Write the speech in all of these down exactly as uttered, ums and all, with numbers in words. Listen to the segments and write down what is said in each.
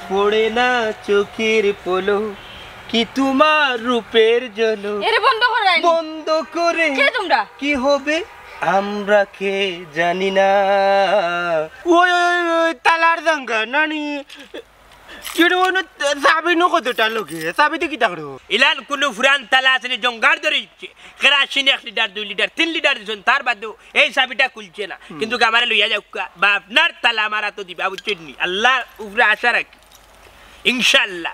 পড়ে না চোখের পলক, কি তোমার রূপের ঝলক। এরে বন্ধ করো, রাইনি। বন্ধ করে কে তোমরা? কি হবে আমরা কে জানি না। ওই, ওই, ওই, তালার জাঙ্গা, নানি। কিরে, অনু চাবি নু কতটা লগে? চাবি দি কিতা করো? ইলান কুনু ফুরান তালা আছে নি, জঙ্গার ধরে দিচ্ছে। কেরাসিন এক লিটার, দুই লিটার, তিন লিটার দিছইন, তার বাদেও এই চাবিটা খুলছে না। হুম। কিন্তু আমারে লইয়া যাউক্কা, বা আপনার তালা আমার আতো দিবা, বুঝছইন নি? আল্লাহর উপরে আশা রাখি, ইনশাআল্লাহ।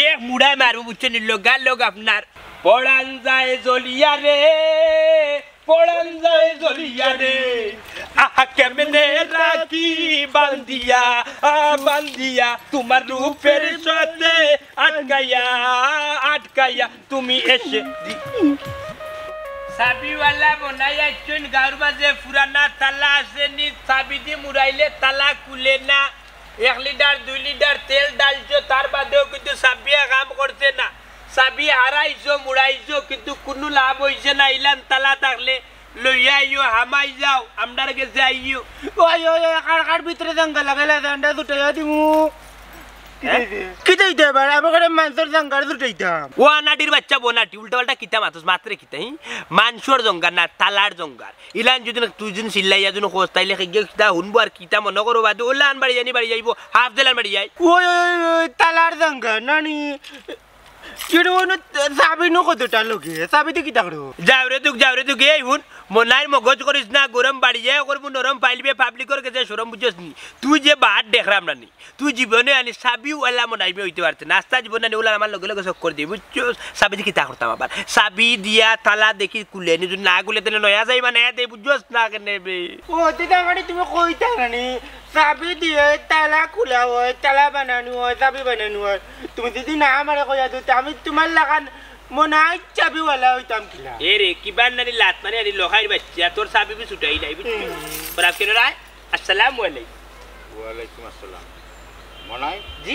এক মুড়ায় মারবো, বুঝছইন নি? লগালগ আপনার পরান যায় জ্বলিয়া রে, পরান যায় জ্বলিয়া রে, আহা কেমনে রাখি বান্দিয়া, আ, বান্দিয়া, তোমার রূপের সাথে আটকাইয়া, আটকাইয়া তুমি এসে দি-, চাবিওয়ালা মনাই আইছইন গাঁওর মাঝে, ফুরানা তালা আছে নি, চাবি দি মুড়াইলে তালা খুলে না। এক লিটার, দুই লিটার তেল ঢালছো, তার বাদেও কিন্তু চাবিয়ে কাম করছে না। চাবি হারাইছো, মুড়াইছো, কিন্তু কুনু লাভ অইছে না। ইলান তালা থাকলে লইয়া আইও, হামাই যাও, আমরার গেছে আইও। ওই, ওই, ওই, কার, কার ভিতরে জাঙ্গা লাগাইলা, জান্ডা ছুটাইয়া দিমু। হ্যাঁ? কিতা অইতে পারে? আমি করে মানষর জাঙ্গার ছুটাইতাম। ও আনাটির বাচ্চা বনাটি, উল্টা পাল্টা কিতা মাতস, মাতরে কিতা, হি? মানষর জঙ্গার না, তালার জঙ্গার। ইলান যদি না তুই যদি চিল্লাইয়া যদি কস, তাইলে কে গিয়া কিতা হুনবো আর কিতা মনো করো বাদে, ওলান বাড়ি যানি বাড়ি যাইবো, হাফ দিলান বাড়ি যাই। ওই, ওই, ওই, তালার জাঙ্গা, নানি। কিরে, অনু চাবি নু কতটা লগে? চাবি দি কিতা করো? যাও রে দুখ, যাও রে দুখ, এই হুন, মনাইর মগজ করিস না গরম, বাড়ি যায় করবো নরম, পাইলিবে পাবলিকর গেছে শরম, বুঝছস নি? তুই যে বাদ দেখরাম না নি, তুই জীবনে আনি চাবিওয়ালা মনাইমে অইতে পারতে না। আস্তা জীবনে আনি ওলা আমার লগে লগে চক্কর দিবি, বুঝছস? চাবি দি কিতা করতাম আবার? চাবি দিয়া তালা দেখি খুলে নি, যদি না খুলে তাহলে নয়া যাইবা, নয়া দে, বুঝছস না কেনে বে? ও, তে তার মানে তুমি কইতা না নি? চাবি দিয়ে তালা খোলা হয়, তালা বানানো হয়, চাবি বানানো হয়। তুমি যদি না আমারে কইয়া দিতে, আমি তোমার লাখান মনাই চাবিওয়ালা অইতাম কিলা। এ রে, কিবার নানি লাত মারি আনি লখাইর বাচ্চা, তোর চাবি বি ছুটাই নাই, বুঝছস? হুম। তোর আজকে রায়, আসসালামু আলাইকুম। ওয়ালাইকুম আসসালাম। মনাই? জি?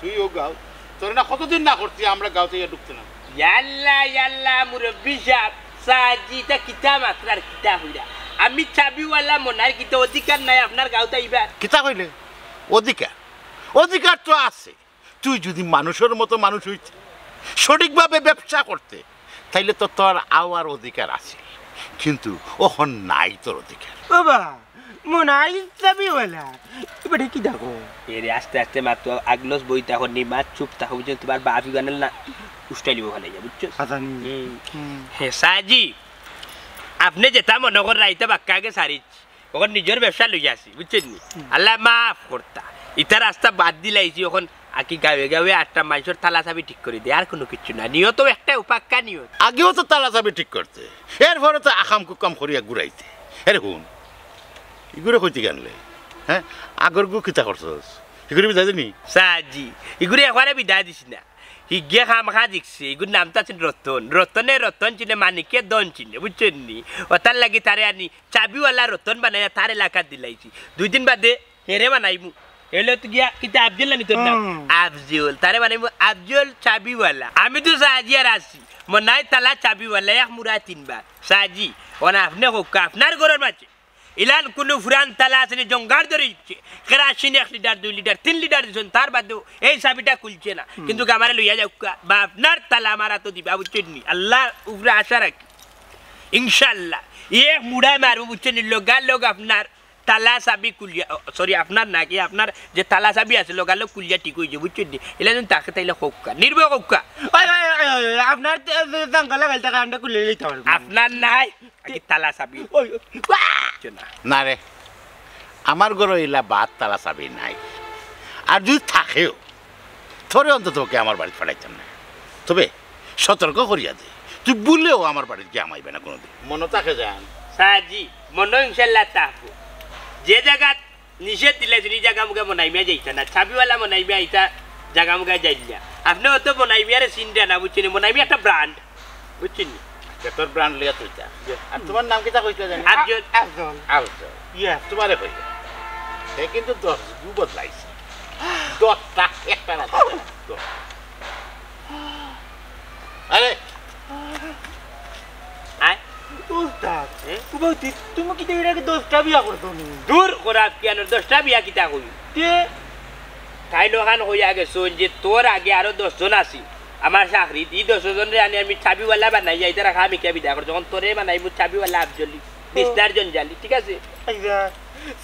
তুই ও গাঁও, তোর না কতদিন না করছি আমরা গাঁওতে ইয়া ঢুকতে না। ইয়াল্লা, ইয়াল্লা, মুরব্বি সাহেব, সাজি, ইতা কিতা মাতরার কিতা কইরা? আমি চাবিওয়ালা মনাইর কিতা অধিকার নাই আপনার গাঁওতে আইবার? কিতা কইলে? অধিকার? অধিকার তো আছে। তুই যদি মানুষর মতো মানুষ অইতে, সঠিকভাবে ব্যবসা করতে, তাইলে তো তোর আওয়ার অধিকার আছে, কিন্তু অখন নাই তোর অধিকার। বাবা, মনাই চাবিওয়ালা, এবারে কি দেখো? এরে আস্তে আস্তে মাত, আগলস বই তখন নি মাত, চুপ থাকো, বুঝছো? তোমার বাপি বানাল না, উষ্টাই লিবো ওখানে গিয়া, বুঝছো? আচ্ছা, নি। হুম। হুম। হে, সাজি, আপনে যেতা মনো কররা, ইতা বাক্কা আগে সারিছ। অখন নিজর ব্যবসা লইয়া আছি, বুঝছইন নি? হুম। আল্লায় মাফ করতা। ইতা রাস্তা বাদ দিলাইছি, অখন আকি গাঁওয়ে গাঁওয়ে আটটা মানষর তালা চাবি ঠিক করি দে, আর কুনু কিচ্ছু না। নিয়ত একটাউ, পাক্কা নিয়ত। আগেও তো তালা চাবি ঠিক করতে, এরপরে তো আকাম কুকাম করিয়া ঘুরাইতে। এরে হুন, ইগুরে কইতে গেলে, হ্যাঁ, আগর গু কিতা করছস? ইগুরে বিদায় দিনি? সাজি, ইগুরে একবারে বিদায় দিস না। হিগে খামখা জিকছে, ইগুর নাম তো আছিল রতন। রতনে রতন চিনে, মানিকে ধন চিনে, বুঝছইন নি? অতার লাগি তারে আনি চাবিওয়ালা রতন বানাইয়া তার এলাকাত দিলাইছি। দুই দিন বাদে হেরে বানাইমু। এলো তো গিয়া কিতা আফজল না নি তোর নাম? হুম। আফজল। তারে বানাইমু আফজল চাবিওয়ালা। আমি তো সাজি আর আছি। মনাই তালা চাবিওয়ালা, এক মুড়া তিনবার। সাজি, অখন আপনে কউক্কা, আপনার ঘরর মাঝে ইলান কুনু ফুরান তালা আছে নি, জঙ্গার ধরে দিচ্ছে। কেরাসিন এক লিটার, দুই লিটার, তিন লিটার দিছইন, তার বাদেও এই চাবিটা খুলছে না। হুম। কিন্তু আমারে লইয়া যাউক্কা, বা আপনার তালা আমার আতো দিবা, বুঝছইন নি? আল্লাহর উপরে আশা রাখি, ইনশাআল্লাহ। এক মুড়ায় মারবো, বুঝছইন নি? লগালগ আপনার তালা চাবি খুলিয়া, ও, sorry, আপনার নাকি, আপনার যে তালা চাবি আছে, লগালগ খুলিয়া ঠিক অইযে, বুঝছইন নি? ইলা যদি থাকে, তাইলে কউক্কা, নির্ভয় কউক্কা। ওই, ওই, ওই, ওই, ওই, আপনার তে-, তে-, জঙ্গলে গেল টাকা আনতে খুলে নিতে পারবো। আপনার নাই, আগে তালা চাবি। ওই, ওই, ওয়া! বুঝছো না? না রে, আমার ঘরো ইলা বাদ তালা চাবি নাই। আর যদি থাকেও, তোরে অন্তত ওকে আমার বাড়িত পাঠাইতাম না। তবে সতর্ক করিয়া দে, তুই ভুলেও আমার বাড়িত গিয়া হামাইবে না কোনোদিন। মনো থাকে জান? সাজি, মনো ইনশাল্লাহ থাকবো। যে জাগাত নিষেধ দিলাইছইন, ই জাগা মুগা মনাই মিয়া যাইতা না। চাবিওয়ালা মনাই মিয়া ইতা জাগা মুগা যাইন না। আপনে অত মনাই মিয়ারে চিনরা না, বুঝছইন নি? মনাই মিয়া একটা brand, বুঝছইন নি? আচ্ছা, তোর brand লইয়া তুই যা। জি। আর তোমার নাম কিতা কইছিলা জানি? আফজল। আফজল। আফজল। Yes। তোমারে কইলা। সে কিন্তু দশ গু বদলাইছে। দশটা, একটা না, দশটা। দশ। আরে। আয়। উস্তাদ, এ? উবা উস্তাদ, তুমি কিতা এর আগে দশটা বিয়া করছো নি? দূর, খরাপ কিয়ানোর দশটা বিয়া কিতা কই? তে? তাইন অখান কইয়া গেছইন যে তোর আগে আরো দশ জন আছিল আমার চাকরিত, ই দশ জনরে আনি আমি চাবিওয়ালা বানাইয়া ইতার আখা আমি কিয়া বিদায় করছি, অখন তোরে বানাইমু চাবিওয়ালা আফজলি, বিছনার জঞ্জালি, ঠিক আছে? আইচ্ছা।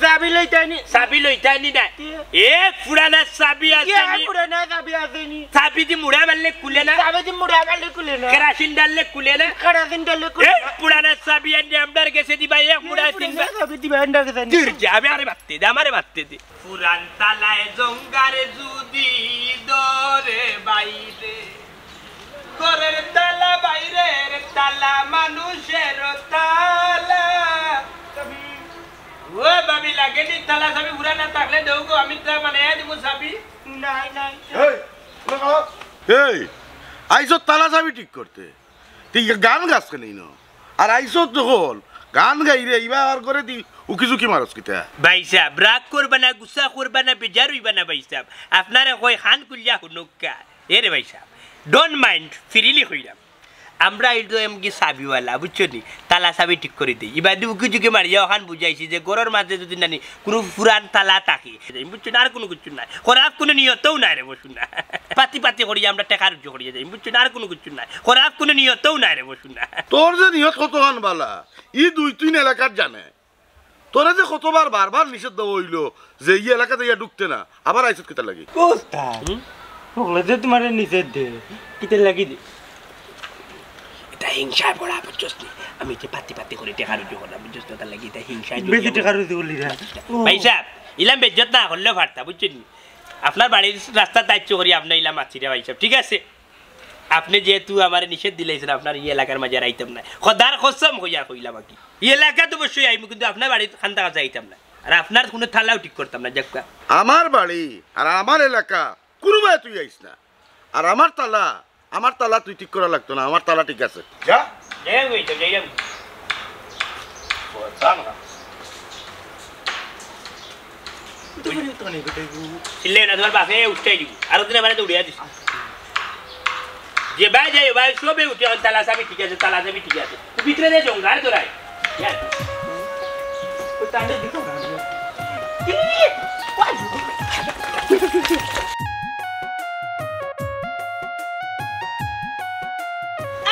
চাবি লইতায়নি? চাবি লইতায়নি না। কি? এ পুরানা চাবি আছে নি? পুরানা চাবি আছে নি? চাবি দি মুড়া মারলে খুলে না। চাবি দি মুড়া মারলে খুলে না। কেরাসিন ঢাললে খুলে না। কেরাসিন ঢাললে খুলে না। এ পুরানা চাবি আনি আমরার গেছে দিবা, এক মুড়া তিনবার। চাবি দিবা, আমরার গেছে দিবা। দূর যা, আমি আরে বাদ দে, আমারে বাদ দে। পুরান তালায় জঙ্গারে যুদি ধরে বাইরে, ঘরের তালা বাইরের তালা মানুষের তালা। ও ভাবি, লাগেনি তালা চাবি? পুরানা থাকলে দেও গো, আমি তো বানাইয়া দিমু চাবি। নাই, নাই। এই, এই, আইছো তালা চাবি ঠিক করতে? তুই গান গাস কেনে ইনো? আর আইছো যখন গান গাইরে, ইবা আর করে দি উকি ঝুঁকি মারস কিতা? ভাইসাব, রাগ করবা না, গুসা করবা না, বেজার অইবা না ভাইসাব। আপনারে কই কান খুলিয়া হুনউক্কা। এ রে ভাইসাব, don't mind, freely কইরাম। আমরা অইলো এমগি চাবিওয়ালা, বুঝছো নি? তালা চাবি ঠিক করি দেই। ইবাদি উকি ঝুঁকি মারিয়া অখান বুঝাইছি যে ঘরর মাঝে যুদি নানি কুনু পুরান তালা থাকে, বুঝছো না? আর কুনু কিচ্ছু নাই। খরাপ কুনু নিয়তও নাই রে বসু না। পাতি পাতি করিয়া আমরা টেকা রুজি করিয়া যাই, বুঝছো না? আর কুনু কিচ্ছু নাই। খরাপ কুনু নিয়তও নাই রে বসু না। তোর যে নিয়ত কতখান বালা, ই দুই তিন এলাকাত জানে। তোরে যে কতবার বারবার নিষেধ দেওয়া অইলো যে ই এলাকাত ইয়া ঢুকতে না, আবার আইছত কিতার লাগি? উস্তাদ, হুম? হকলে যে তুমারে নিষেধ দে, কিতার লাগি দে? ইটা হিংসায় পড়া, বুঝছস নি? আমি যে পাতি পাতি করি টেকা রুজি করলাম, বুঝছস নি? তার লাগি ইটা হিংসায় বেশি টেকা রুজি করলি না। ও। ভাইসাব, ইলাম বেইজ্জত না করলেও পারতা, বুঝছস নি? আপনার বাড়ির রাস্তা তাইচ্ছ করি আপনে ইলাম আছি রে ভাইসাব, ঠিক আছে? আপনে যেহেতু আমারে নিষেধ দিলাইছইন, আপনার ই এলাকার মাঝে আর আইতাম না। খোদার কসম কইয়া কইলাম আর কি। ই এলাকাত অবশ্যই আইমু, কিন্তু আপনার বাড়ির কান্দা কাছে আইতাম না। আর আপনার কুনু তালাও ঠিক করতাম না, যাউক্কা। আমার বাড়ি আর আমার এলাকা কুনুবায় তুই আইস না। আর আমার তালা, আমার তালা তুই ঠিক করা লাগতো না, আমার তালা ঠিক আছে। যা। যাই আমি, যাই আমি। চিল্লাই না, তুমার বাপে উঠাই দিব। আর ওদিন আমার দৌড়িয়া দিস। যে ভাই যাই ভাই, সবে উঠে, এখন তালা চাবি ঠিক আছে, তালা চাবি ঠিক আছে। তুই ভিতরে দে, জঙ্গার তোরাই।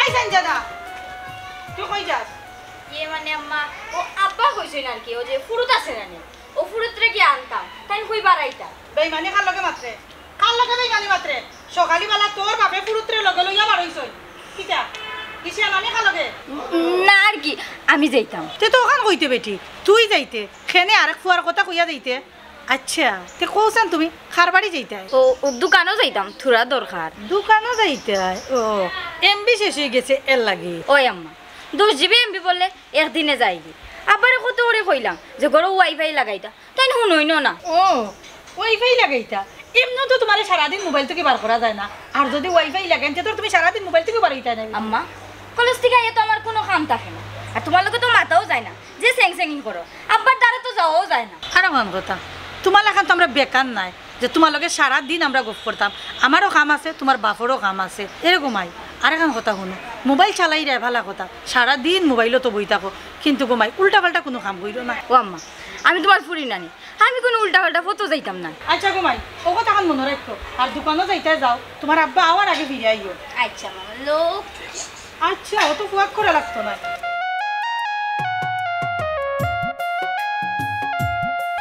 এই সঞ্জনা, তুই কই যাস? ইয়ে মানে আম্মা, ও আব্বা কইছইন আর কি, ও যে ফুরুত আছে না নি, ও ফুরুতরে গিয়া আনতাম, তাইন কই বারাইতা? বেইমানি কার লগে মাতরে? কার লগে বেইমানি মাতরে? সকালি বেলা তোর বাপে ফুরুতরে লগে লইয়া বারইছইন। কিতা? ইসে আনানি কার লগে? না আর কি, আমি যাইতাম। তে তো অখান কইতে বেটি, তুই যাইতে, কেনে আরেক ফুয়ার কথা কইয়া যাইতে। আচ্ছা, তে কওছাইন তুমি কার বাড়ি যাইতায়? ও, ও দোকানো যাইতাম, থুড়া দরকার। দোকানো যাইতায়? ও, এমবি শেষ অইগেছে এর লাগি। ওই আম্মা, দশ জিবি এমবি বললে একদিনে যায়গি। আব্বারে কত করি কইলাম যে ঘরো ওয়াইফাই লাগাইতা, তাইন হুনইন না। ও, ওয়াইফাই লাগাইতা? এমনেও তো তুমারে সারাদিন মোবাইল থাকি বার করা যায় না, আর যুদি ওয়াইফাই লাগাইন তে তো তুমি সারাদিন মোবাইল থাকি বার অইতায় না। আম্মা, কলেজ থাকি আইয়া তো আমার কুনু কাম থাকে না, আর তুমার লগে তো মাতাও যায় না। যে সেং সেং করো, আব্বার দ্বারে তো যাওয়াও যায় না। আরোখান কথা, তুমার লাখান তো আমরা বেকার নায় যে তুমার লগে সারাদিন আমরা গফ করতাম। আমারও কাম আছে, তুমার বাপরও কাম আছে। এরে ঘুমাই, আরেকখান কথা হুনো, মোবাইল চালাইরায় ভালা কথা, সারাদিন মোবাইলো তো বই থাকো, কিন্তু ঘুমাই উল্টা পাল্টা কুনু কাম কইরো না। ও আম্মা, আমি তুমার ফুরি নানি, আমি কুনু উল্টা পাল্টা ফটো যাইতাম না। আচ্ছা ঘুমাই, ও কথাখান মনো রাখো, আর দোকানো যাইতায় যাও, তুমার আব্বা আওয়ার আগে ফিরি আইও। আচ্ছা মামা, লোক আচ্ছা, অত ফুয়াক করা লাগতো না।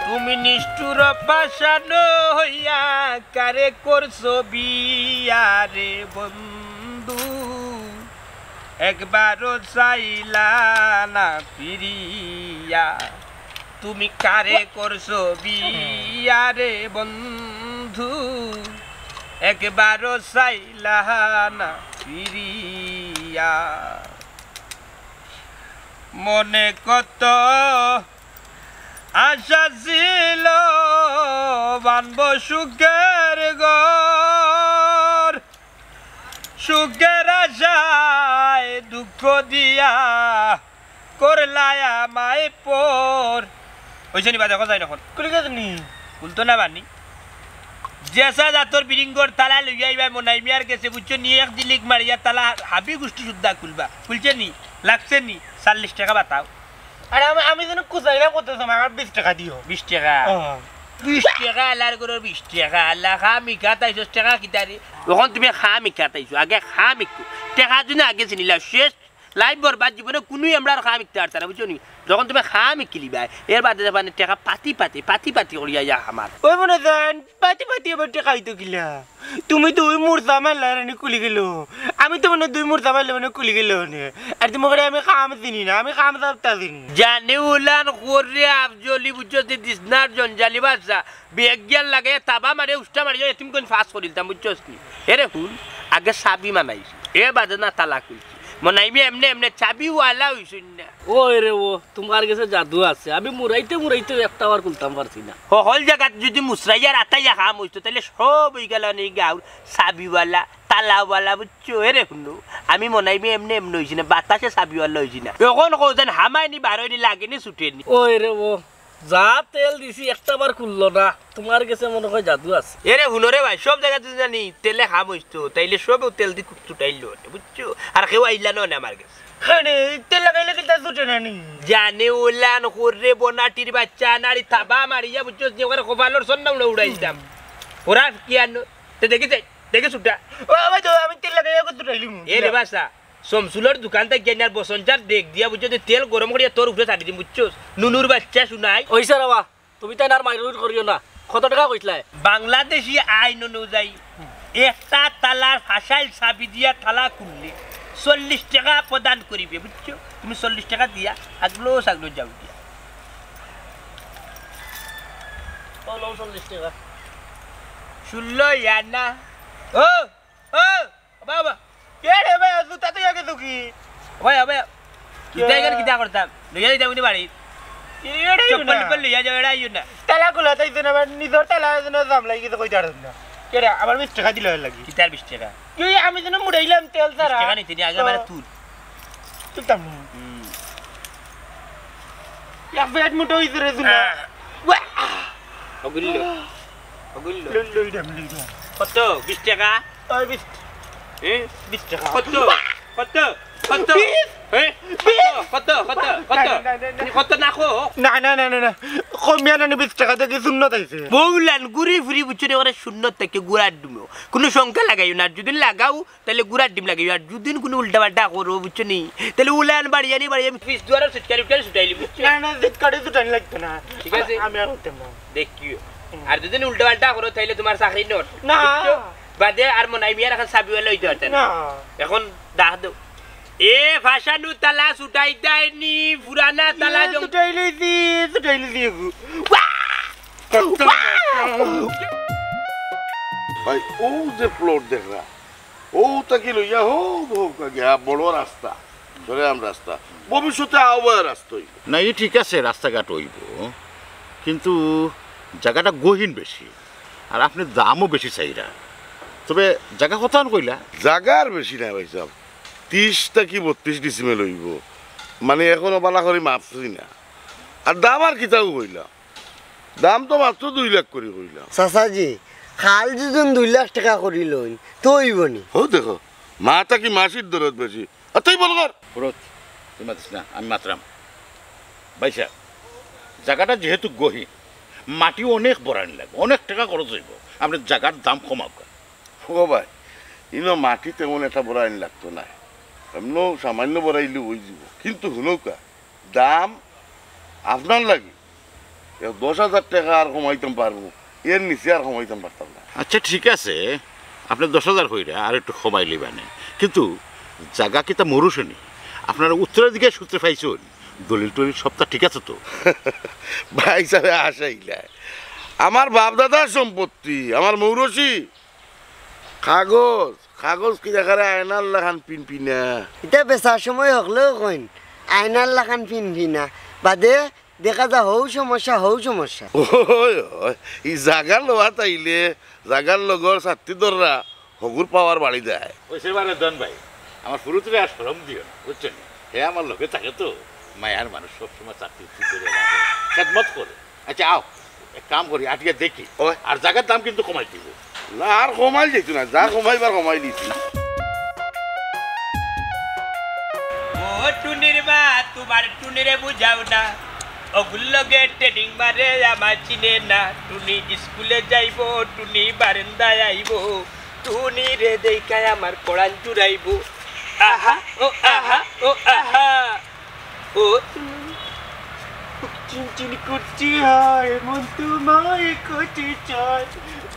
তুমি নিষ্ঠুর পাষাণ হইয়া কারে করছো বিয়া রে বন্ধু, একবারও চাইলা না ফিরিয়া। তুমি কারে করছো বিয়া রে বন্ধু, একবারও চাইলা না ফিরিয়া। মনে কত আশা ছিল বানবো সুখের ঘর, সুখের আশায় দুঃখ দিয়া করলায় আমায় পর। অইছে নি বা, দেখো যাই নখন। খুলি গেছে নি? খুলতো না বানি। যেসা জাতর বিরিঙ্গর তালা লইয়া ইবায় মনাই মিয়ার গেছে, বুঝছো নি? এক দিলিক মারিয়া তালা হাবি গুষ্টি সুদ্ধা খুলবা। খুলছে নি? লাগছে নি? চল্লিশ টেকা বাতাও। আরে আমি, আমি যেন কুচাইলা করতেছাম, আমার বিশ টেকা দিও। বিশ টেকা? ও। বিশ টেকা আলার করো, বিশ টেকা আলা, খাম ইকাত আইছো, টেকা কিতারে? অখন তুমি খাম ইকাত আইছো, আগে খাম ইকু। টেকা যদি আগে চিনিলা, শেষ। লাইফ বরবাদ, জীবনে কুনু আমরার খাম ইকতে পারতা না, বুঝছো নি? যখন তুমি খাম ইকিলিবা, এর বাদে যাবা নি টেকা পাতি পাতি, পাতি পাতি করিয়া ইয়া আমার। ওই মনে দেন, পাতি পাতি আবার টেকা অইতো কিলা? তুমি দুই মুরসা মারলা রানি কুলি গেল। আমি তো মনে দুই মুরসা মারলে মনে কুলি গেল নে। আর তুমি করে আমি খাম চিনি না, আমি খাম সাবতা চিনি। জানে উলান করে আফজলি বুঝছো যে দিসনার জঞ্জালি বাচ্চা। বেগ গিয়ার লাগে তাবা মারে উষ্টা মারিয়া এতিমগঞ্জ ফাঁস করিলতাম, বুঝছস নি? এরে হুন, আগে চাবি মানাইছি, এ বাদে না তালা খুলছি। মনাইবি এমনে এমনে চাবিওয়ালা হইছইন না। ওই রে ও, তোমার গেছে জাদু আছে। আমি মুরাইতে মুরাইতে একটা বার খুলতাম পারছি না। হকল জাগাত যদি মুসরাইয়ার আতাইয়া কাম হইতো, তাইলে সব হই গেল নি গাউর চাবিওয়ালা, তালাওয়ালা, বুঝছো? এরে হুনো, আমি মনাইবি এমনে এমনে হইছি না, বাতাসে চাবিওয়ালা হইছি না। এখন কও যেন হামায়নি, বারোয়নি, লাগেনি, ছুটেনি। ওই রে ও, যা তেল দিছি একটা বার খুললো না, তোমার গেছে মনে হয় জাদু আছে। এরে হুনো রে ভাই, সব জাগাত যদি জানি তেলে কাম হইতো, তাইলে সবেউ তেল দি ছুটাইলো অনে, বুঝছো? আর কেউ আইলা না অনে আমার গেছে। কেনে, তেল লাগাইলে কিতা ছুটে না নি? জানে ওলান করে বনাটির বাচ্চা, নারী থাবা মারিয়া, বুঝছো? যে ওখানে কপালর সন্না উড়ে উড়াই দিতাম। ওরা কি আনো? তে দেখি যাই, দেখি ছুটা। ও ভাই, তো আমি তেল লাগাইয়া কত ছুটাইলিমু। এ রে বাসা, শমসুলর দোকান থাকি আইনার বসঞ্চার দেখ দিয়া, বুঝছো? যে তেল গরম করিয়া তোর উপরে ছাড়ি দিম, বুঝছো? নুনুর বাচ্চা শুনাই। ওই স্যার বাবা, তুমি তাই আর মাইরুর করিও না। কত টেকা কইছলায়? বাংলাদেশি আইন অনুযায়ী একটা তালার ফাঁসাইল চাবি দিয়া তালা খুললে চল্লিশ টেকা প্রদান করিবে, বুঝছো? তুমি চল্লিশ টেকা দিয়া আগলো সাগলো যাও দিয়া। ও, লও চল্লিশ টেকা। ষোলো ইয়ার না। ও, ও, বাবা। কে রে ভাই, জুতা তো আগে দুকি। ভাই, ভাই। কিতা এখানে কিতা করতাম? লইয়া যাইতাম উনি বাড়ি। এটাই চপ্পল না। টপ্পল লইয়া যাও, এটা আইও না। তালা খোলা তাই তো না, আবার নিজর তালা আছে না, জাম লাগি গেছে, কইতে পারতাম না। কে রে, আমার বিশ টেকা দিলে হয় লাগি। কিতার বিশ টেকা? এই আমি যেন মুড়াইলাম তেল বিশ ছাড়া। টেকা নিতে নি, আগে ও। আমার তুল। তুলতাম না। হুম। এক পেট মোটা হইছে রে, তুই না। আহ। ওয়া। অগুল্য। অগুল্য। লই, লই দাম, লই দাম। কত? বিশ টেকা? ওই বিশ। এ? বিশ টেকা। কত? কত? কত? বিশ? এ? বিশ? কত? কত? কত? না, না, না, না, না। তুমি কত না কো? না, না, না, না, না। কমিয়া না, বিশ টেকা দেখি শূন্য তাইছে। বউলান, ঘুরি ফিরি বুঝছো নি, ওরা শূন্য থেকে গুড়ার ডুমো। কোনো সংখ্যা লাগাইও না, যদি লাগাও, তাইলে গুড়ার ডিম লাগাইও। আর যদি কোনো উল্টা পাল্টা করো, বুঝছো নি? তাইলে উলান বাড়ি আনি বাড়ি আমি পিস দুয়ারে ছুটকারি উটকারি ছুটাইলি, বুঝছো? না, না, ছুটকারি ছুটানি লাগতো না। ঠিক আছে। আমি আর উঠতাম না। দেখিও। হুম। আর যদি উল্টা পাল্টা করো, তাইলে তোমার চাকরি নট। না। বুঝছো? বাদে আর মনাই মিয়ার এখন চাবিওয়ালা হইতে পারতে না। না। এখন ডাক দেও। এ, ফাঁসানো তালা ছুটাই দেয়নি, পুরানা তালা এ, জং- ছুটাই লইছি, ছুটাই লইছি এগু। ভাই, ও যে প্লট দেখরা, ও তাকে লইয়া হো, হো, গিয়া বড় রাস্তা, সরেআম রাস্তা, ভবিষ্যতে আওয়া রাস্তা হইব। না, ই ঠিক আছে, রাস্তাঘাট হইব, কিন্তু জাগাটা গহীন বেশি, আর আপনে দামও বেশি চাইরা। তবে জাগা কতখান কইলা? জাগা আর বেশি না ভাই সাহেব, তিরিশ থাকি বত্রিশ ডিসিমেল হইব, মানে এখনো বালা করি মাপছি না। আর দাম আর কিতাও কইলা, দাম তো মাত্র দুই লাখ করি কইলা। চাচাজি, কাল যদি দুই লাখ টেকা করি লইন, তো হইব নি? ও দেখো, মা থাকি মাসির দরদ বেশি। আর তুই বল কর। হুরত, তুই মাতিস না, আমি মাতরাম। ভাই সাহেব, জাগাটা যেহেতু গহীন, মাটি অনেক বড়ানি লাগবো, অনেক টেকা খরচ হইব। আপনে জাগার দাম কমাউক্কা। ও ভাই, ইনো মাটি তেমন একটা বড়ানি লাগতো না, এমনও সামান্য বড়াইলে হয়ে যাব। কিন্তু হুনউক্কা, দাম আপনার লাগি, এ দশ হাজার টেকা আর কমাইতাম পারমু, এর নিচে আর কমাইতাম পারতাম না। আচ্ছা, ঠিক আছে, আপনে দশ হাজার কইরা আর একটু কমাই লিবানে, কিন্তু জাগা কিতা মরুষনি? আপনারা উত্তরাধিকার সূত্রে পাইছইন, দলিল টলিল সবটা ঠিক আছে তো? ভাই সাহেব, আশাইলা আমার বাপ দাদার সম্পত্তি, আমার মৌরসি কাগজ, কাগজ কি দেখারে আয়নার লাখান পিনপিনা। ইতা বেচার সময় হকলেও কইন, আয়নার লাখান পিনপিনা। বাদে দেখা যা হউ সমস্যা, হউ সমস্যা। ওই, ওই, ই জাগা লওয়া তাইলে জাগার লগর ছাত্তি ধররা হগুর পাওয়ার বাড়ি যায়। ওই সে বারে দন ভাই, আমার ফুরুতরে আর শরম দিও না, বুঝছো নি? হে আমার লগে থাকে তো, মায়ার মানুষ সবসময় চাকরি উকরি করে লাগে, খেদমত করে। আচ্ছা, আও, এক কাম করি, আটিয়া দেখি। ওই। আর জাগার দাম কিন্তু কমাই দিব। না, আর কমাইল যাইতো না, যা কমাইবার কমাই দিছি। ও টুনির মা, তোমার টুনিরে বুঝাও না। অগুর লগে ট্রেনিং মারে আমার চিনে না। টুনি স্কুলে যাইবো, টুনি বারান্দায় আইবো, টুনি রে দেখায় আমার পরাণ জুড়াইবো। আহা, ও আহা, ও আহা। ও বুক চিনচিন করছে, হায় মন তোমায় কাছে চায়।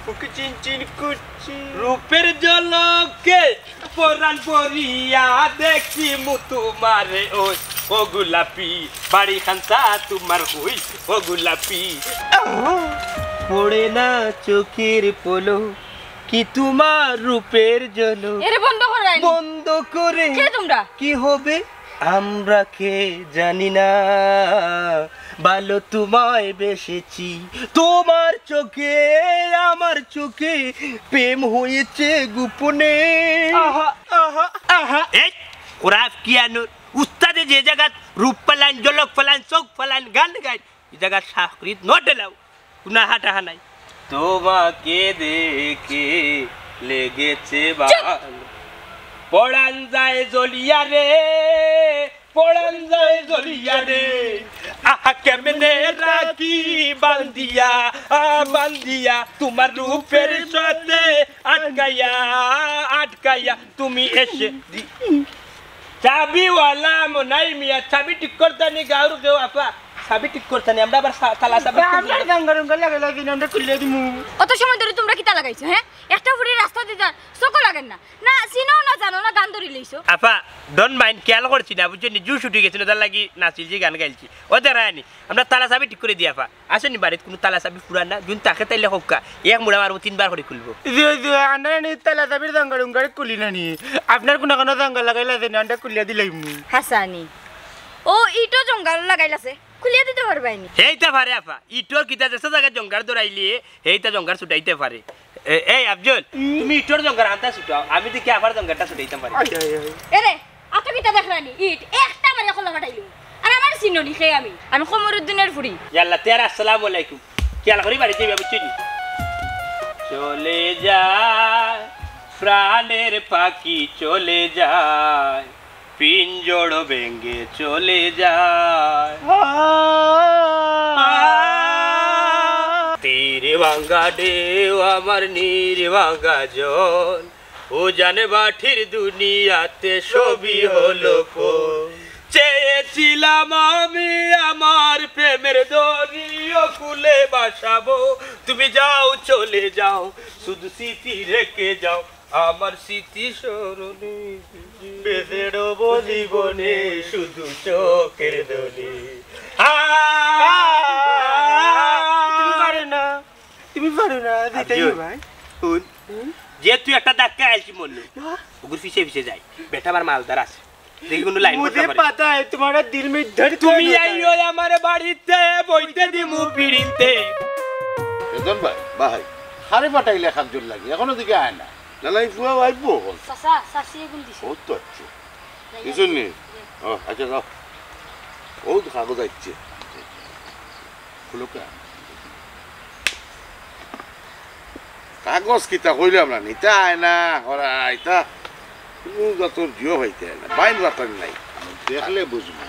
বুক চিনচিন করছে। রূপের ঝলকে পরাণ ভরিয়া দেখিমু তোমারে, ওই ও গোলাপি, বাড়ি খানসা তোমার, ওই ও গোলাপি। পড়ে না চোখের পলক, কি তোমার রূপের ঝলক। এরে বন্ধ করো আইন। বন্ধ করে কে তোমরা? কি হবে আমরা কে জানি না। ভালো তোমায় বেসেছি, তোমার চোখে আমার চোখে প্রেম হয়েছে গোপনে। আহা, আহা, আহা। এই, খোরাফ কি আনোর? উস্তাদে যে জাগাত রূপ ফালান, ঝলক ফালান, চোখ ফালান, গান গাইন, ই জাগাত সংস্কৃত not allowed। কুনা হাটাহা নাই। তোমাকে দেখে লেগেছে চুপ। ভালো। পরাণ যায় জ্বলিয়া রে, পরাণ যায় জ্বলিয়া রে। আহা, কেমনে রাখি বান্ধিয়া, আ, বান্ধিয়া। তোমার রূপের সাথে আটকাইয়া, আটকাইয়া। তুমি এসে দি-, চাবিওয়ালা মনাই মিয়া, চাবি ঠিক করতানি গাউর কেউ আপা, চাবি ঠিক করতানি, আমরা আবার সা-, তালা চাবি খুলি। আপনার গাঙ্গা রুঙ্গা লাগাই লাগি না, আমরা খুলিয়া দিমু। অত সময় ধরি তোমরা কিতা লাগাইছো, হ্যাঁ? একটা ফুড়ি রাস্তা দিতার চোখও লাগের না, না চিনো না জানো না, গান ধরি লইছো। আপা, don't mind, খেয়াল করছি না, বুঝছো নি? জু ছুটি গেছে না, তার লাগি নাচিলছি, গান গাইলছি। ও দেরায়নি, আমরা তালা চাবি ঠিক করি দিয়া আপা। আছে নি বাড়িত কুনু তালা চাবি ফুরান না? যুদি থাকে তাইলে কউক্কা। এক মুড়া মারমু, তিনবার করি খুলবো। জি, জি, আমরা নি তালা চাবির জঙ্গল উঙ্গল খুলি না নি। আপনার কুনু কুনু জঙ্গল লাগাইল আছে নি, আমরা খুলিয়া দিলাইমু। হাছানি। ও ইটো জঙ্গল লাগাইল আছে। খুলিয়া দিতে পারবায় নি। হেইতা পারে আপা। ইটোর কিতা যেসা জাগাত জঙ্গল ধরাইলে, হেইতা জঙ্গল ছুটাইতে পারে। এ, এই আফজল, তুমি ইটোর জঙ্গল আনতা ছুটাও। আমি দেখি আফার জঙ্গলটা ছুটাইতাম পারি। আয়, আয়, আয়। এরে, আতো কিতা দেখরানি? ইট একটা মারিয়া খোলা ফাটাইলু। আর আমার চিনো নি খে আমি? আমি কমরুদ্দিনের ফুড়ি। ইয়াল্লা, তে আর আসসালামু আলাইকুম। খেয়াল করি বাড়িত যাইবা, বুঝছো নি? চলে যায় প্রাণের পাখি, চলে যায়, পিঞ্জর ভেঙে চলে যায়। তীর ভাঙা ঢেউ আমার নীর ভাঙা জল, ও জানে মাটির দুনিয়াতে সবই হলো ফল। চেয়েছিলাম আমি আমার প্রেমের দড়ি ও কুলে ভাসাবো। তুমি যাও, চলে যাও, শুধু স্মৃতি রেখে যাও আমার স্মৃতি স্মরণে। বেঁধে রব জীবনে শুধু চোখের দোলে। আ, তুমি পারো না, তুমি পারো না, যেটাই আব্দুল। ভাই। হুন। হুন? যে তুই একটা ধাক্কা আইছি মনে। না। ওগুর পিছে পিছে যাই। বেটা আমার মালদার আছে। দেখি কুনু লাইন করতে মুঝে পারে। পাতা হ্যায় তুমারা দিল মে ধড়কন তুমি হোতা হ্যায়। আইও আমারে বাড়িতে, বইতে দিমু পিড়িতে। রেজন ভাই, ভাই, হারে পাঠাইলে কাম জোর লাগে, এখনো দিকে আয় না। না, না, এই ফুয়া আইবো অখন। চাচা, চাচি এগুন দিছে। ও তো আইছে। দিছইন নি? জি। ও, আচ্ছা, যাও। ও তো কাগজ আইছে। খুলুকা। কাগজ কিতা কইলাম না, নিতা আয় না, ওরা আইতা। কুনু জাতর জিও পাইতে আয় না, বাইন বাতান নাই। দেখলে বুঝবো।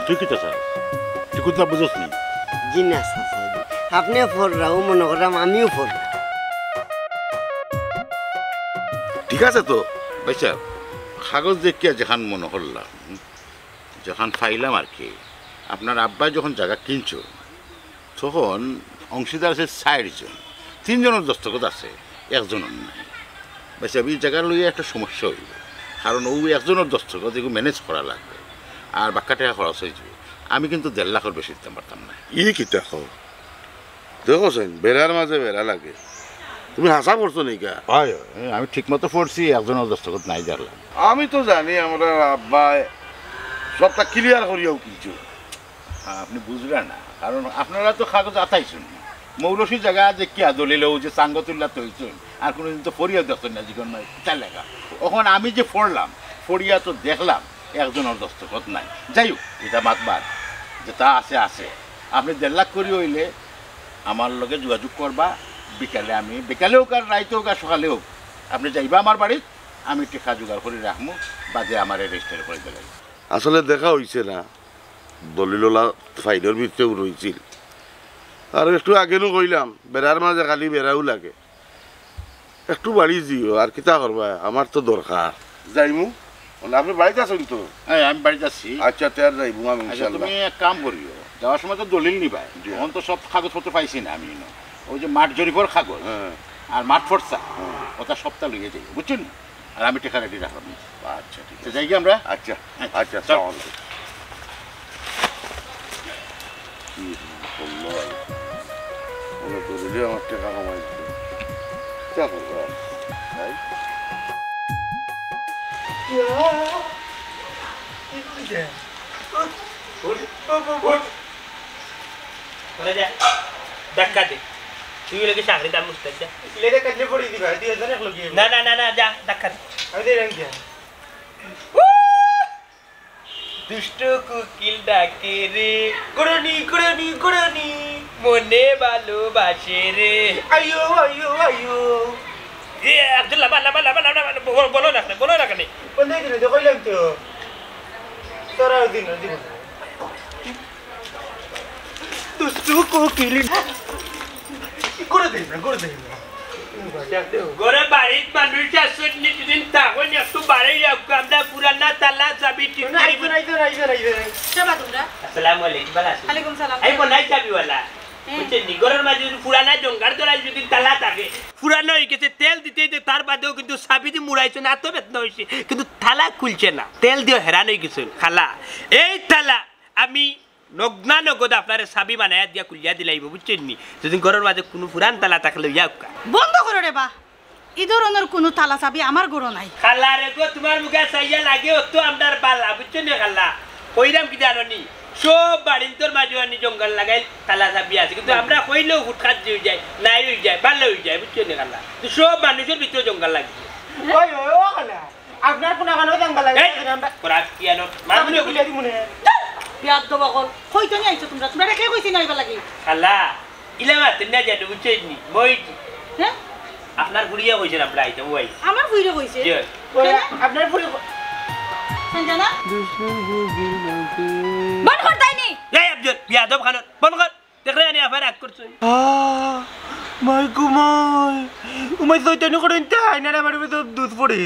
তুই কিতা চাস? তুই কুন্তা বুঝস নি? জি না, চাচা জি। আপনে পড়রা, অউ মনো করলাম আমিও পড়রা। ঠিক আছে তো, ভাইসাব, কাগজ দেখিয়া যেখান মনো করলাম, হুম, যেখান পাইলাম আর কি, আপনার আব্বায় যখন জাগা কিনছইন, তখন অংশীদার আছে চাইরজন, তিনজনর দস্তখত আছে, একজনর নাই। ভাইসাব, ই জাগা লইয়া একটা সমস্যা অইবো, কারণ অউ একজনর দস্তখত এগু manage করা লাগবো, আর বাক্কা টেকা খরচ অইযিবো। আমি কিন্তু দেড় লাখর বেশি দিতাম পারতাম না। ই কিতা কও? দেখো চাইন, বেড়ার মাঝে বেড়া লাগে। তুমি হাছা পড়ছো নি কা? অয়, অয়, আমি ঠিক মতো পড়ছি, একজনর দস্তখত নাই দেখলাম। আমি তো জানি আমরার আব্বায় সবটা clear করিয়াউ কিনছইন। আপনে বুঝরা না, কারণ আপনারা তো কাগজ আতাইছইন না। মৌলসি জাগা যে কিয়া দলিল ও যে সাঙ্গতুল্লাহ তো হইছইন, আর কোনোদিন তো পড়িয়া দেখছইন না জীবন নাই, কিতা লেখা? অখন আমি যে পড়লাম, পড়িয়া তো দেখলাম, একজনর দস্তখত নাই। যাই হোক, ইটা মাত বাদ, যেটা আছে আছে। আপনে দেড় লাখ করি অইলে আমার লগে যোগাযোগ করবা, বিকালে আমি, বিকালে হোক আর রাইতে হোক আর সকালে হোক, আপনে যাইবা আমার বাড়িত, আমি টেকা জোগাড় করি রাখমু, বাদে আমারে রেজিস্টার করি দিলাই। আসলে দেখা অইছে না, দলিলওয়ালা ফাইলর ভিতরেউ রইছিল। আর একটু আগে নু কইলাম, বেড়ার মাঝে খালি বেড়াও লাগে। একটু বাড়ি যিও, আর কিতা করবা, আমার তো দরকার। যাইমু। বলে, আপনে বাড়িত আছইন তো? হ্যাঁ, আমি বাড়িত আছি। আচ্ছা, তে আর যাইমু আমি আচ্ছা, ইনশাআল্লাহ। তুমি এক কাম করিও, যাওয়ার সময় তো দলিল নিবায়, জি। অখন তো সব কাগজপত্র পাইছি না আমি, ইনো। ওই যে মাঠ জরিপর কাগজ হ্যাঁ। আর মাঠ ফর্সা, হ্যাঁ। ওটা সবটা লইয়া যাইও, বুঝছইন নি? আর আমি টেকা রেডি রাখলাম। আচ্ছা, ঠিক তো আছে। যাই কি আমরা? আচ্ছা, আচ্ছা, আচ্ছা, চল। আসসালামু আলাইকুম। কি করলো আর? মনে করিলে আমার টেকা কামাই দিতে। কিতা করবো আর? তাই? উঠ, উঠ, উঠ। ওরে যা, ধাক্কা দে। তুই ওই লোকে চাকরি দাম মুস্তাক যা। লেগে কাটলে পড়ে দিবা, দুই হাজার এক লগে। না, না, না, না, যা, ধাক্কা দে। আমি তো এরকম কি? দুষ্ট কোকিল ডাকে রে, করনি, করনি, করনি, মনে ভালোবাসে রে। আইয়ো, আইয়ো, আইয়ো। এ, আব্দুল্লাহ, বা, লাবা, লাবা, লাবা, লাবা, বলো, বলো না কেন, বলো না কেন? বন্ধ হয়ে গেল, তো কইলাম তো। তোরা ওই দিন, ওই দিন। দুষ্টু কোকিল। করে দেই না, করে দেই না। ঘরে বাড়িত মানুষ আছইন নি, দুদিন থাকইন, একটু বাড়ি যাউক্কা, আমরা পুরানা তালা চাবি ঠিক না, করি। আইবেন, আইবেন, আইবেন, আইবেন। কেবা তোমরা? আসসালামু আলাইকুম, ভালা আছইন? ওয়ালাইকুম সালাম। এই বলাই চাবিওয়ালা। হ্যাঁ। বুঝছইন নি, ঘরর মাঝে যদি পুরানা জঙ্গার দরাজ যদি তালা থাকে, পুরানা অই গেছে, তেল দিতে দিতে তার বাদেও কিন্তু চাবি দি মুড়াইছইন, এত বেদনা অইছে, কিন্তু তালা খুলছে না। তেল দিও হেরান অই গেছে, খালা। এই তালা আমি নগদা নগদ আপনারে চাবি বানাইয়া দিয়া খুলিয়া দিলাইমু, বুঝছইন নি? যদি ঘরর মাঝে কুনু পুরান তালা থাকে লইয়া আউক্কা। বন্ধ করো রে বা, ই ধরনর কুনু তালা চাবি আমার ঘরো নাই। খালা রে গো, তুমার মুখে চাইয়া লাগে অত আমরার বালা, বুঝছো নি খালা? কইরাম কি জানো নি? সব বাড়িন্তর মাঝে আনি জঙ্গল লাগাইল তালা চাবি আছে, কিন্তু আমরা কইলেও হুটহাট যে অই যায়, নাই অই যায়, বালা অই যায়, বুঝছো নি খালা? তো সব মানুষর ভিতরে জঙ্গল লাগে। ওই, ওই, ও খালা, আপনার কোন কানো জঙ্গল লাগে? এই, আমরা তোরা কি আনো? আমরা মানুষ খুলে দিমু নে। ধুর, বিয়াদব অকল, কইতো নি আইছো তুমরা? তুমরারে কে কইছে না আইবার লাগি? খালা, ইলা মাতইন না জানো, বুঝছইন নি? মই কি? হ্যাঁ? আপনার ফুড়িয়ে কইছে না, আমরা আইতাম, ওই। আমার ফুড়িয়ে কইছে? জি। কেনে? আপনার ফুড়িয়ে ক- সঞ্জনা? বন্ধ কর তাইনি। এই আব্দুল, বিয়াদব খানর, বন্ধ কর। দেখরে আনি আবার রাগ করছে। আহ, মাই গো মাই। উমাই শয়তানি করে ইনতে আয়নার আমার ভিতরে দুধ পড়ে।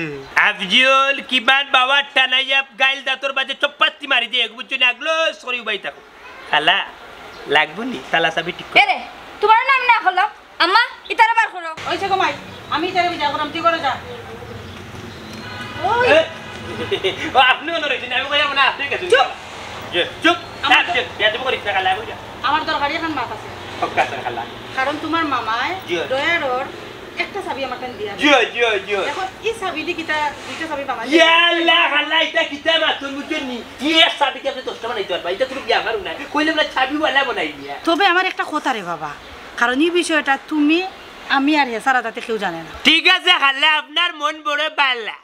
আফজল, কিমান বাবার টানাইয়া গাইল দাঁতর বাজে চপ্পাস্তি মারি দিয়ে, বুঝছো নি? আগলো সরি উবাই থাকো। খালা, লাগবো নি? তালা চাবি ঠিক করো। এরে, তুমার নাম না করলো? আম্মা, ইতারে বার করো। ওই সে ঘুমাই, আমি ইতারে বিদায় করাম, তুই করে যা। ওই। এ? ও, আপনি মনে রয়েছেন, আমি কইলাম না, আপনি গেছেন। চুপ। চুপ, চুপ। আমার আপনি, বেয়াদবি করিস না, খালা, বুঝা। আমার দরকারি এখন মাত আছে। হক আছে, খালা। কারণ তুমার মামায় জি। ডয়ারর একটা চাবি আমার কাছে দিয়া জি, জি, জি। এখন এই চাবি দি কিতা দুইটা চাবি বানাই ইয়া আল্লাহ, খালা, ইটা কিতা মাত, তুমি বুঝছেন নি? ই এক চাবি কি আপনি দশটা বানাইতে পারবা? ইটা কোনো ব্যাপারও নাই। কইলে বলে চাবিওয়ালা বানাই দিয়া। তবে আমার একটা কথা রে বাবা, কারণ এই বিষয়টা তুমি, আমি আর হে ছাড়া তাতে কেউ জানে না। ঠিক আছে, খালা, আপনার মন বড় বালা।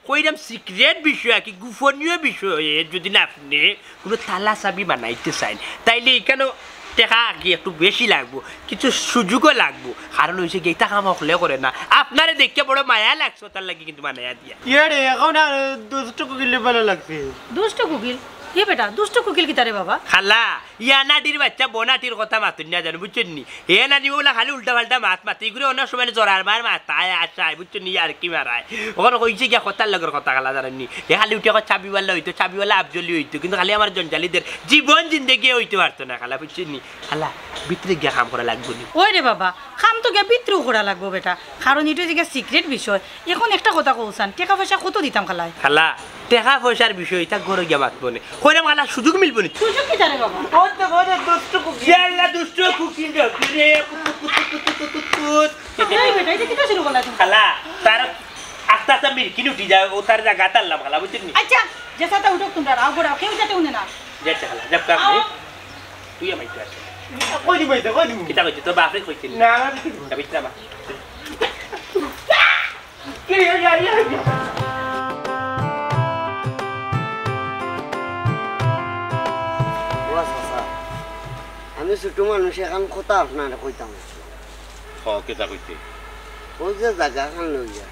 কইরাম সিক্রেট বিষয় আর কি, গোপনীয় বিষয়, যদি না আপনি কোনো তালা চাবি বানাইতে চাইন, তাইলে এখানেও টেকা আর কি একটু বেশি লাগবো, কিছু সুযোগও লাগবো। কারণ হইছে কি, ইতা কাম হকলে করে না। আপনারে দেখে বড় মায়া লাগছে, তার লাগি কিন্তু বানাইয়া দিয়া। ইয়ে রে, এখন আর দুষ্ট কুকিলে ভালো লাগছে। দুষ্ট কুকিল? এ বেটা, দুষ্ট কুকিল কিতা রে বাবা? খালা, ইয়া নাটির বাচ্চা, বনাটির কথা মাতুন না জানো, বুঝছেন নি? হে নানি ওগুলা খালি উল্টা পাল্টা মাত মাতে, ইগুরে অনেক সময় জরার মার মাথায় আসায়, বুঝছো নি, আর কি মারায়। ওখানে কইছে গিয়া কথার লগর কথা খালা জানেন নি। হে খালি উঠে কয় চাবিওয়ালা হইতো, চাবিওয়ালা আফজলি হইতো, কিন্তু খালি আমার জঞ্জালিদের জীবন জিন্দেগি হইতে পারতো না খালা, বুঝছো নি? খালা, ভিতরে গিয়া কাম করা লাগবো নি। ওই রে বাবা, কাম তো গিয়া ভিতরেও করা লাগবো বেটা, কারণ এটা যে গিয়া সিক্রেট বিষয়। এখন একটা কথা কওছান, টেকা পয়সা কত দিতাম খালায়? খালা, টেকা পয়সার বিষয় ইতা ঘরো গিয়া মাতবো নে। কইরাম খালা, সুযোগ মিলবো নি। সুযোগ কিতা রে বাবা? ওই তো, ওই তো দুষ্ট কুকিল। ইয়াল্লা দুষ্ট কুকিল রে, কুত, কুত, কুত। এই বেটা, এটা কিতা শুরু করলা তুমি? খালা, তার আস্তে আস্তে মিরকিন উঠি যায়, ও তার জায়গা তারলাম খালা, বুঝছেন নি? আচ্ছা, যে সাথে উঠুক তোমরা, রাও গোড়াও, কেউ যাতে উঠে না। যাচ্ছে খালা, যাক, কাম আও। নেই। তুই আমায় তো আছে। কই দিমু ইতা, কই দিমু? কিতা কইছি? তোর বাপরে কইছিলি? না, না, না। যাবি না বা? ও চাচা, আমি ছোট মানুষ, এখান কথা আপনারে কইতাম। হ, কিতা কইতে? ও যে জাগাখান লইয়া,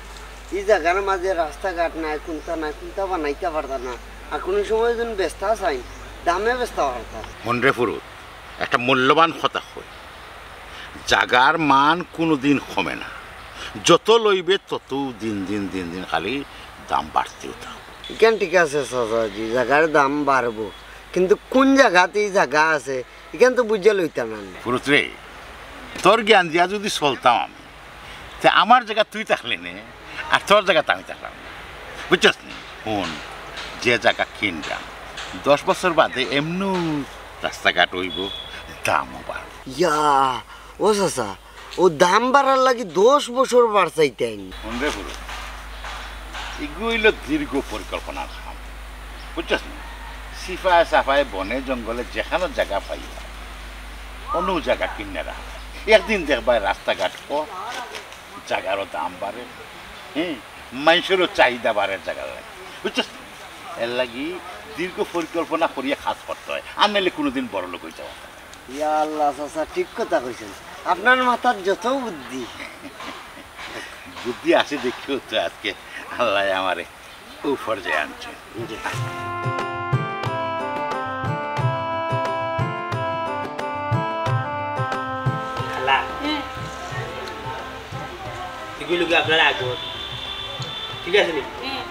ই জাগার মাঝে রাস্তাঘাট নাই, কুন্তা নাই, কুন্তা বানাইতা পারতা না। আর কুনু সময় যদি বেচতা চাইন, দামে বেচতা পারতা না। হুন রে ফুরুত, একটা মূল্যবান কথা কই, জাগার মান কুনুদিন কমে না, যত লইবে তত দিন দিন দিন দিন খালি দাম বাড়তেউ থাকে। ইখান ঠিক আছে চাচাজি, জাগার দাম বাড়বো, কিন্তু কুন জাগাত ই জাগা আছে, ইখান তো বুঝিয়া লইতা না। ফুরুত রে, তোর জ্ঞান দিয়া যদি চলতাম আমি, তে আমার জাগাত তুই থাকলে নে, আর তোর জাগাত আমি থাকলাম না। বুঝছস নি? হুন, যে জাগা কিনরাম, দশ বছর বাদে এমনেউ রাস্তাঘাট অইবো, দামও বাড়বো। ইয়া, ও চাচা, ও দাম বাড়ার লাগি দশ বছর বাড় চাইতাইন? হুন রে ফুরুত, ইগু অইলো দীর্ঘ পরিকল্পনার কাম। বুঝছস নি? সিফায় সাফায় বনে জঙ্গলে যেখানো জাগা পাইবা, অনো জাগা কিনিয়া রাখ। একদিন দেখবায় রাস্তাঘাট অয়, জাগারও দাম বাড়ে, হ্যাঁ, মাইনষরও চাহিদা বাড়ে জাগার লাগি। বুঝছস নি? এরলাগি দীর্ঘ পরিকল্পনা করিয়া কাজ করতে অয়, আর নাইলে কুনুদিন বড়লোক অইতে পারতে না। ইয়া আল্লাহ, চাচা ঠিক কথা কইছইন, আপনার মাথাত যত বুদ্ধি। বুদ্ধি আছে দেখিউ তো আজকে আল্লায় আমারে অউ পর্যায়ে আনছইন। জি। খালা। হুম। ইগুলো কি আপনার আগর? ঠিক আছে নি? হুম।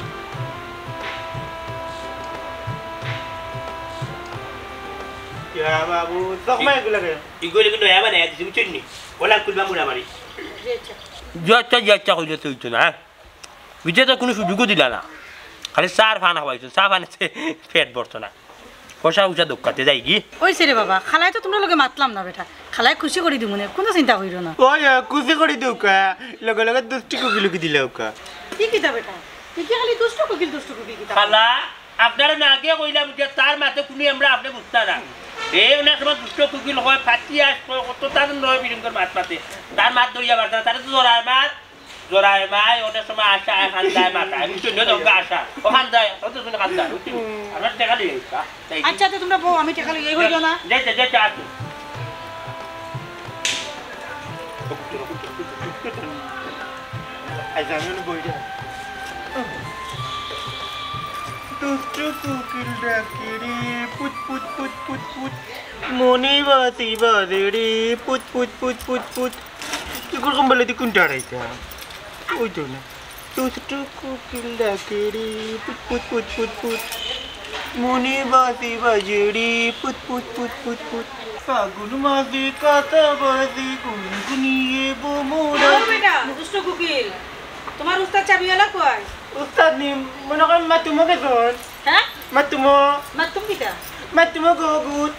ইয়া বাবু, তকমা ইগুলা রে। ইগুলো কি নয়া বানাই দিছি, বুঝছইন নি? ওলা খুলবা মুড়া মারি। জি আচ্ছা। জি আচ্ছা, জি আচ্ছা কইলে তো অইতো না, হ্যাঁ? বুঝে তো কুনু সুযোগও দিলা না, খালি চার পান খাওয়াইছো, চা পানে পেট ভরতো না। পয়সা উষা দোকাতে যাইগি। অইছে রে বাবা, খালায় তো তুমরার লগে মাতলাম না বেটা, খালায় খুশি করি দিমুনে, কুনু চিন্তা করিও না। ওই, ওই, খুশি করি দেউক্কা, লগে লগে দুষ্টু কুকিল লুকি দিলাউক্কা। কি কিতা বেটা? তুই কি খালি দুষ্টু কুকিল, দুষ্টু কুকিল কিতা? খালা, আপনারে না আগে কইলাম যে তার মাতে কুনু আমরা আপনে বুঝতা না। এ অনেক সময় দুষ্টু কুকিল কয়, ফাটি আস কয়, কত তার নয় বিরঙ্গর মাত মাতে। তার মাত ধরিয়া পারতা না, তারে তো জড়ায় মাত। জোড়ায় মাই, অনেক সময় আশা, খান্দায় মাথায়, বুঝছইন নি? দঙ্গা আশা। ও খান্দায়, ও তো শুনে খান্দায়, বুঝছইন নি? আমরা টেকা লই আইছি, তাই কি? আচ্ছা, তো তুমরা বউ, আমি টেকা লই আই, অইলো না? যাইতে, যাইতে, আসো। আচ্ছা, আমি অনো বই যাই। দুষ্টু কুকিল ডাকে রে, পুত, পুত, পুত, পুত, পুত। মনে বাতি বাজে রে, পুত, পুত, পুত, পুত, পুত। ইগুর কম্বলে দি কুনটা হারাইতা? ওই তো না। দুষ্টু কুকিল ডাকে রে, পুত পুত পুত পুত পুত। মনে বাতি বাজে রে, পুত পুত পুত পুত পুত। ফাগুন মাসে কাতা বাজে, গুনগুনিয়ে ভ্রমরা। ও বেটা, দুষ্টু কুকিল, তোমার উস্তাদ চাবিওয়ালা কই? উস্তাদ নি, মনে করেন মাতুমো গেছইন। হ্যাঁ? মাতুমো। মাতুম কিতা? মাতুমো গো গুত।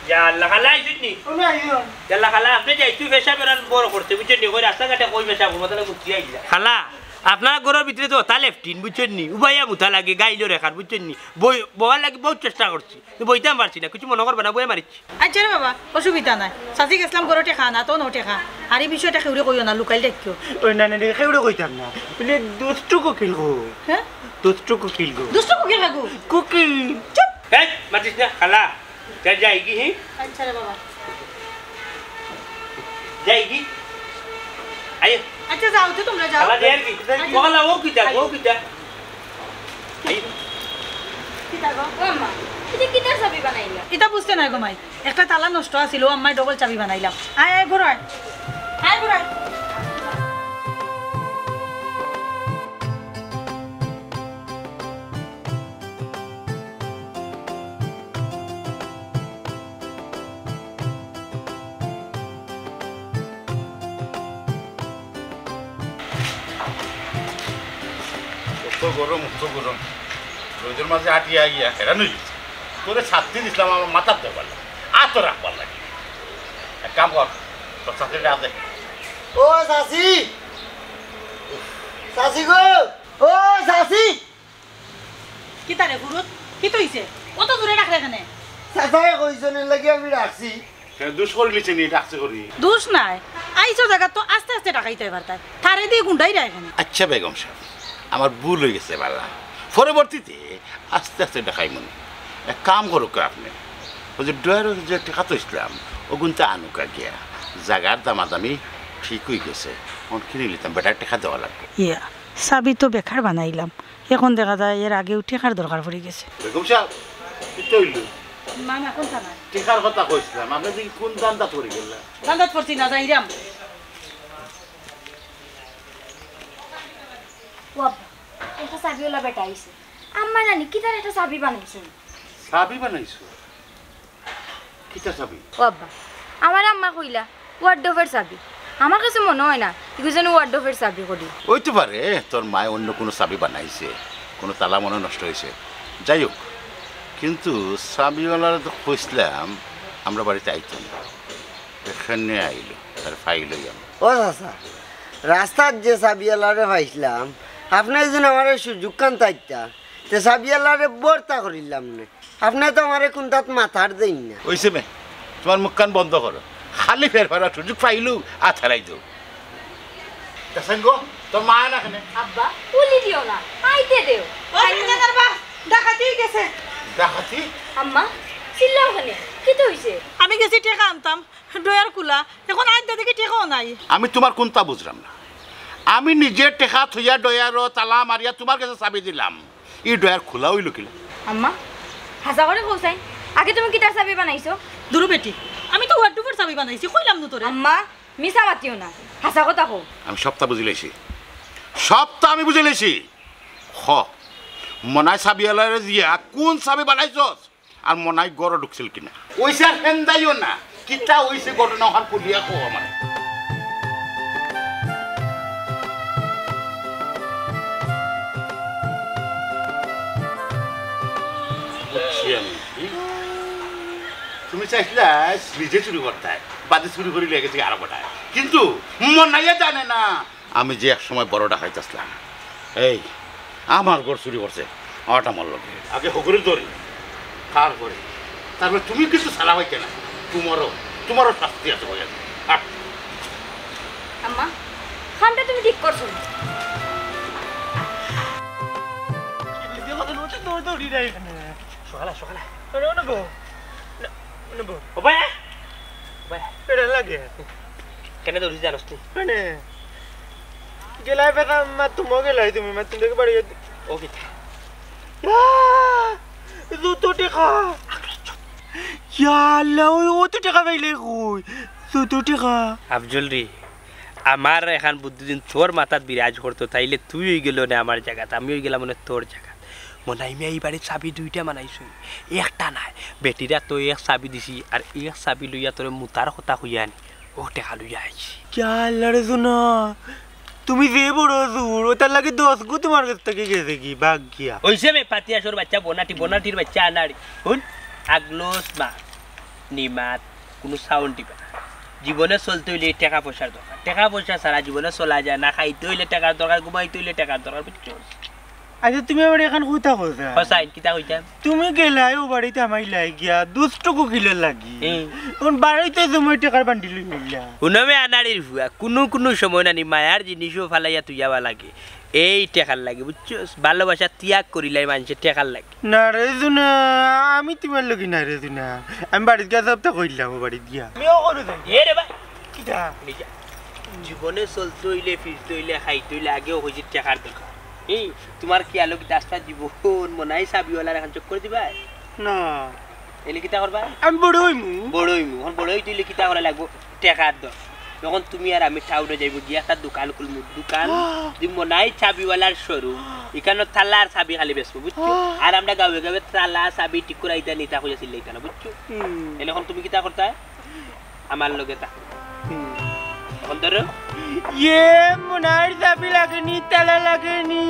ইয়া আল্লাহ, খালা আইছইন নি? উনি আইছইন। ইয়া আল্লাহ, খালা, আপনে যাইতু পেশাব এরান বড় করতে, বুঝছইন নি? কই রাস্তাঘাটে কই পেশাব করবো, তাহলে বুঝছি আইলা। খালা, আপনার ঘরর ভিতরে তো অতা লেট্রিন, বুঝছইন নি? উবাইয়া মুতা লাগে, গাইলো রেখার, বুঝছইন নি? বই-, বওয়ার লাগি বউত চেষ্টা করছি, কিন্তু বইতাম পারছি না, কিছু মনো করবা না, বইয়া মারিছি। আচ্ছা রে বাবা, অসুবিধা নাই। চাচি গেছলাম ঘরো টেকা আনাত, অউ নেও টেকা। আর ই বিষয়টা কেউরে কইও না, লুকাইল রাখিও। ওই না, না, না, কেউরে কইতাম না। বলে, দুষ্টু কুকিল গো। হ্যাঁ? দুষ্টু কুকিল গো। দুষ্টু কুকিল গো? কুকিল। চুপ। এই, মাতিস না, খালা। যা, যাইগি, হি? আচ্ছা রে বাবা। যাইগি? আয়। আচ্ছা, যাও তো তুমরা, যাও। খালা, যাইগি? আচ্ছা। ও খালা, ও কিতা, ও কিতা? আয়। কিতা গো? ও আম্মা, ইটা কিতার চাবি বানাইলা? ইটা বুঝতে নায় গো মাই। একটা তালা নষ্ট আছিল, ও আম্মায় ডাবল চাবি বানাইলাম। আয়, আয়, ঘরো আয়। আয়, ঘরো আয়। অত গরম, অত গরম। রইদর মাঝে আটিয়া গিয়া হেরান অই গেছি। তোরে ছাত্তি দিছলাম আমার মাথাত ধরবার লাগি, আতো রাখবার লাগি। এক কাম কর, তোর ছাত্তিটা আদে। ও চাচি, চাচি গো, ও চাচি। কিতা রে ফুরুত? কিতা অইছে? অত জোরে ডাকরে কেনে? চাচায় কইছইন, এর লাগি আমি ডাকছি। হে দুষ করিলিছে নি, ডাকছে করি। দুষ নাই, আইছো জাগাত তো আস্তে আস্তে ডাকাইতায় পারতায়, তারে দি গুন্ডাইরায় কেনে? আচ্ছা বেগম সাব, আমার ভুল অইগেছে বালা, পরবর্তীতে আস্তে আস্তে ডাকাইমুনে। এক কাম করউক্কা আপনে, ওই যে ড্রয়ারো যে টেকা থইছলাম, অগুনতা আনউক্কা গিয়া। জাগার দামাদামি ঠিক অইগেছে, অখন কিনিলিতাম, বেটার টেকা দেওয়া লাগবো। ইয়া, চাবি তো বেকার বানাইলাম, অখন দেখা যায় এর আগেউ টেকার দরকার পড়িগেছে। বেগম সাব, কিতা অইলো? না, না, কুন্তা নায়। টেকার কথা কইছলাম, আপনে দেখি কুন ধান্দাত পড়িগেলা? ধান্দাত পড়ছি না, যাইরাম। ও আব্বা, একটা চাবিওয়ালা বেটা আইছে। আম্মা জানি কিতার একটা চাবি বানাইছইন। চাবি বানাইছো? কিতা চাবি? ও আব্বা, আমার আম্মা কইলা ওয়ার্ডরোবের চাবি। আমার কাছে মনো অয় না ইগু যেন ওয়ার্ডরোবের চাবি করি। অইতো পারে তোর মায় অইন্য কুনু চাবি বানাইছে, কুনু তালা মনো অয় নষ্ট অইছে। যাই হউক, কিন্তু চাবিওয়ালারে তো কইছলাম আমরার বাড়িত আইতো না, অখানে আইলো, তারে পাইলাম। ও চাচা, রাস্তাত যে চাবিওয়ালারে পাইছলাম, আপনে যেন আমারে সুযোগখান চাইতা, তে চাবিওয়ালারে বর্তা করিলাম নে। আপনে তো আমারে কুন্তাত মাতার দেইন না। অইছে মে, তুমার মুখখান বন্ধ করো। খালি ফেরফারা সুযোগ পাইলেউ আত হারাই দেও। দাসাঙ্গ, তোর মা না কেনে? আব্বা, উলি দিও না, আইতে দেও। ও আইতে জানার বা, ডাকাতি অইগেছে। ডাকাতি? আম্মা, চিল্লাও কেনে? কিতা অইছে? আমি গেছি টেকা আনতাম, ড্রয়ার খুলা, অখন আইয়া দেখি টেকাও নাই। আমি তুমার কুন্তা বুঝরাম না। আমি নিজে টেকা থইয়া ড্রয়ারো তালা মারিয়া তুমার গেছে চাবি দিলাম। ই ড্রয়ার খুলা অইলো কিলা? আম্মা, হাছা করি কও চাইন, আগে তুমি কিতার চাবি বানাইছো? দুরু বেটি, আমি তো ওয়ার্ডরোবের চাবি বানাইছি, কইলাম নু তোরে। আম্মা, মিছা মাতিও না, হাছা কথা কও। আমি সবতা বুঝিলাইছি, সবতা আমি বুঝিলাইছি। হ, মনাই চাবিওয়ালারে দিয়া কুন চাবি বানাইছস? আর মনাই ঘরো ঢুকছিল কিনা? অইছে আর হেন্দাইও না। কিতা অইছে ঘটনা অখান খুলিয়া কও আমারে। বুঝছি আমি। হুম? তুমি চাইছলায় নিজে চুরি করতায়, বাদে চুরি করি লইয়া গেছে আরো বেটায়। কিন্তু মনাইয়ে জানে না আমি যে এক সময় বড় ডাকাইত আছলাম। এই, আমার ঘর চুরি করছে, অটা আমার লগে। আগে হগুরে ধরি, তারপরে, তারপরে তুমি কিন্তু ছাড়া পাইতে না, তুমারও, তুমারও শাস্তি আছে, কইয়া দিলাম। আট। আম্মা, কামটা তুমি ঠিক করছো না। সকালে, সকালে। আরে, ও নেবো। ও ভাই, ও ভাই। এটা লাগে। কেনে দৌড়ি জানোস তুই? মানে, গেলাই বেটা, মা, তুমিও গেলাই, তুমি, মা, তুমি দেখে বাড়ি যেতে। ও কিতা? ইয়া, দুইশো টেকা। ইয়া আল্লাহ, ওই, ও তো টেকা পাইলে কই? দুইশো টেকা। আফজল রে, আমার এখান বুদ্ধি দিন তোর মাথাত বিরাজ করতো, তাইলে তুই অই গেলে অনে আমার জাগাত, আমি অই গেলাম অনে তোর জাগাত। মনাই মিয়া ই বাড়িত চাবি দুইটা বানাইছইন, একটা নায়। বেটিরা তো এক চাবি দিছি, আর এক চাবি লইয়া তোরে মুতার কথা কইয়া আনি, ও টেকা লইয়া আইছি। ইয়া আল্লাহ রে সোনা, তুমি যে বড় চুর, ওটার লাগি দশ গু তোমার কাছ থাকি গেছে গি, ভাগ গিয়া। অইছে বে পাতিয়া চোর বাচ্চা, বনাটি, বনাটির বাচ্চা আনাড়ি। হুন, আগলোস মা, নিমাত, কুনু sound দিবা না। জীবনে চলতে অইলে টেকা পয়সার দরকার, টেকা পয়সা ছাড়া জীবনে চলা যায় না। খাইতে অইলে টেকার দরকার, ঘুমাইতে অইলে টেকার দরকার, বুঝছো? আচ্ছা, তুমি আবার এখান কথা কইতা? হোসাইন, কিতা কইতাম? তুমি গেলায় ও বাড়িত আমাইলায় গিয়া, দুষ্ট কোকিলর লাগি। হুম। এখন বাড়িতে তুমি টেকার বান্ডিল লই মিললা। হুনো বে আনাড়ির ফুয়া, কুনু কুনু সময় নানি মায়ার জিনিসও ফালাইয়া তুই যাওয়া লাগে। এই টেকার লাগি, বুঝছস? ভালোবাসা ত্যাগ করিলাই মানষে টেকার লাগি। না রে সোনা, আমি তোমার লগে না রে সোনা। আমি বাড়িত গিয়া সবটা কইলাম, ও বাড়িত গিয়া। আমিও করু যাই। এ রে ভাই। কিতা? নিজা। জীবনে চলতে অইলে, ফিরতে অইলে, খাইতে অইলে আগেও কইছি টেকার দরকার। এই, তোমার কি আলো কিতা আস্তা জীবন মনাই চাবিওয়ালার এখান চক্কর দিবায়? না। এলে কিতা করবায়? আমি বড় অইমু। বড় অইমু। এখন বড় অইতে অইলে কিতা করা লাগবো? টেকার দর। যখন তুমি আর আমি টাউনে যাইবো, গিয়া একটা দোকান খুলমু। দোকান, যে মনাই চাবিওয়ালার showroom। এখানো তালা আর চাবি খালি বেচমু, বুঝছো? আর আমরা গাঁওয়ে গাঁওয়ে তালা, চাবি ঠিক করাইতা নিতা কইয়া চিল্লাইতা না, বুঝছো? হুম। এলে এখন তুমি কিতা করতায়? আমার লগে থাকো। হুম। এখন ধরো। ইয়ে, মনাইর চাবি লাগেনি, তালা লাগেনি।